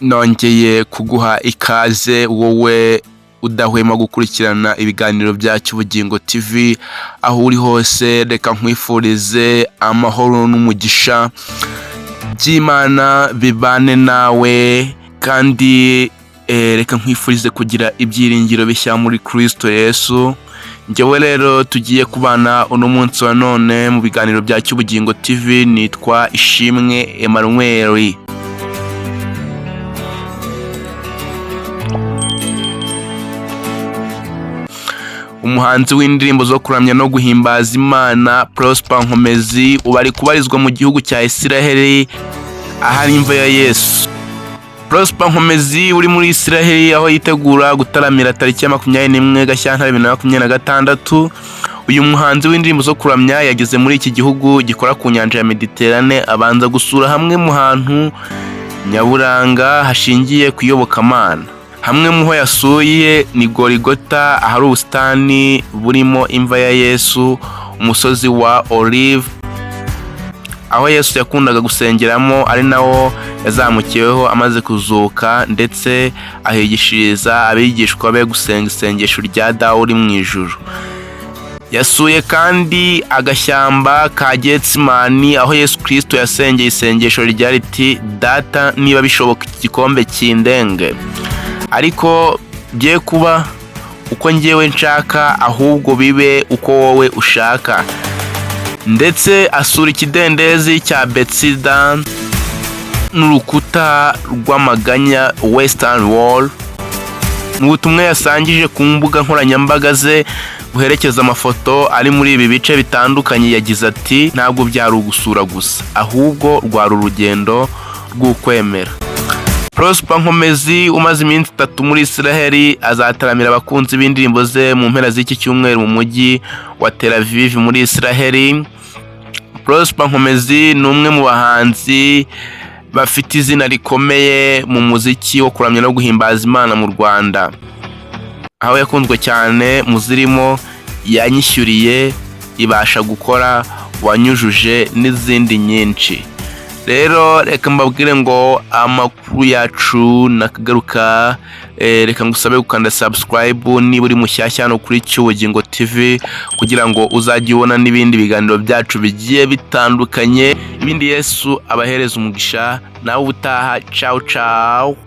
Nongeye kuguha ikaze wowe udahwema gukurikirana ibiganiro bya Cyubugingo TV aho uri hose, reka nkwifurize amahoro n'umugisha by'Imana bibane nawe, kandi reka nkwifurize kugira ibyiringiro bishya muri Kristo Yesu. Njyewe rero tugiye kubana uno munsi wa none mu biganiro bya Cyubugingo TV, nitwa Ishimwe Emmanuel. Umuhanzi w'indirimbo zo kuramya no guhimbaza Imana Prosper Nkomezi ubu ari kubarizwa mu gihugu cya Isiraheli ahari imva ya Yesu. Prosper Nkomezi uri muri Isiraheli aho yitegura gutaramira tariki ya 21 Gashyantare 2026. Uyu muhanzi w'indirimbo zo kuramya yageze muri iki gihugu gikora ku nyanja ya Mediterane, abanza gusura hamwe mu hantu nyaburanga hashingiye ku iyobokamana. Hamwe mu ho yasuye ni Gorigota, ahari ubusitani burimo imva ya Yesu, umusozi wa Olive aho Yesu yakundaga gusengeramo ari nawo yazamukiweho amaze kuzuka, ndetse ahigishiriza abigishwa be gusenga isengesho rya Dawe uri mu ijuru. Yasuye kandi agashyamba ka Getsimani aho Yesu Kristo yasengeye isengesho rya riti: "Data, niba bishoboka iki gikombe kindenge, ariko bye kuba uko njyewe nshaka, ahubwo bibe uko wowe ushaka." Ndetse asura ikidendezi cya Bethesda n'urukuta rw'amaganya, Western Wall. Mu butumwa yasangije ku mbuga nkoranyambaga ze buherekeza amafoto ari muri ibi bice bitandukanye, yagize ati: "Ntabwo byari ugusura gusa, ahubwo rwari urugendo rw'ukwemera." Prosper Nkomezi umaze iminsi 3 muri Isiraheli azataramira abakunzi b'indirimbo ze mu mpera z'iki cyumweru mu mujyi wa Tel Aviv muri Isiraheli. Prosper Nkomezi ni umwe mu bahanzi bafite izina rikomeye mu muziki wo kuramya no guhimbaza Imana mu Rwanda, aho yakunzwe cyane mu zirimo Yanyishyuriye, Ibasha Gukora, Wanyujuje n'izindi nyinshi. Rero reka mbabwire ngo amakuru yacu nakagaruka. Reka ngusabe gukanda subscribe niba uri mushyashya hano kuri Cyubugingo TV, kugira ngo uzajye ubona n'ibindi biganiro byacu bigiye bitandukanye. Ibindi Yesu abahereza umugisha, nawe ubutaha. Ciao ciao.